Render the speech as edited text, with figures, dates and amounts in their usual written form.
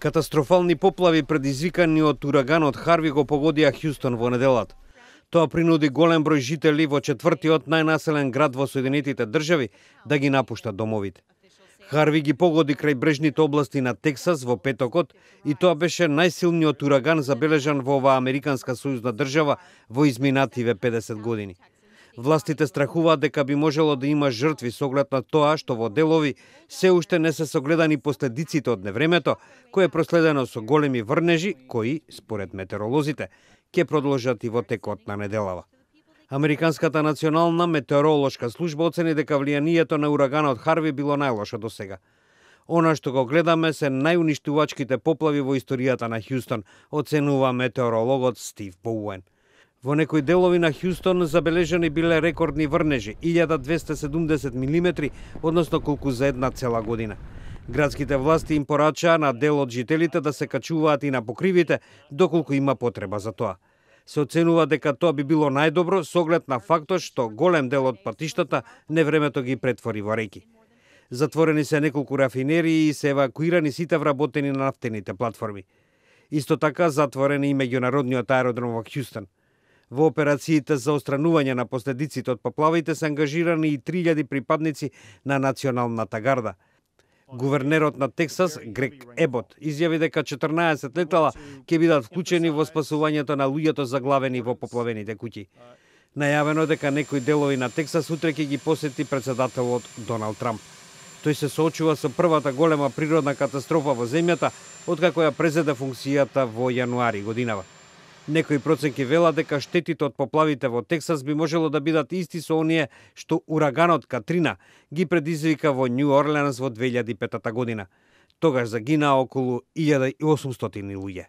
Катастрофални поплави предизвикани од ураганот Харви го погодија Хјустон во неделата. Тоа принуди голем број жители во четвртиот најнаселен град во Соединетите држави да ги напуштат домовите. Харви ги погоди крај брежните области на Тексас во петокот и тоа беше најсилниот ураган забележан во оваа американска сојузна држава во изминативе 50 години. Властите страхуваат дека би можело да има жртви со оглед на тоа што во делови се уште не се согледани последиците од невремето, кое е проследено со големи врнежи кои, според метеоролозите, ќе продолжат и во текот на неделава. Американската национална метеоролошка служба оцени дека влијанието на ураганот Харви било најлошо до сега. Она што го гледаме се најуништувачките поплави во историјата на Хјустон, оценува метеорологот Стив Боуен. Во некои делови на Хјустон забележани биле рекордни врнежи, 1270 мм, односно колку за една цела година. Градските власти им порачаа на дел од жителите да се качуваат и на покривите, доколку има потреба за тоа. Се оценува дека тоа би било најдобро со оглед на фактот што голем дел од патиштата невремето ги претвори во реки. Затворени се неколку рафинерии и се евакуирани сите вработени на нафтените платформи. Исто така затворен и меѓународниот аеродром во Хјустон. Во операциите за отстранување на последиците од поплавите се ангажирани и 3000 припадници на националната гарда. Гувернерот на Тексас, Грег Ебот, изјави дека 14 летала ќе бидат вклучени во спасувањето на луѓето заглавени во поплавените куќи. Најавено дека некои делови на Тексас утре ќе ги посети претседателот Доналд Трамп. Тој се соочува со првата голема природна катастрофа во земјата откако ја презеде функцијата во јануари годинава. Некои проценки велат дека штетите од поплавите во Тексас би можело да бидат исти со оние што ураганот Катрина ги предизвика во Њу Орлеанс во 2005 година. Тогаш загинаа околу 1800 луѓе.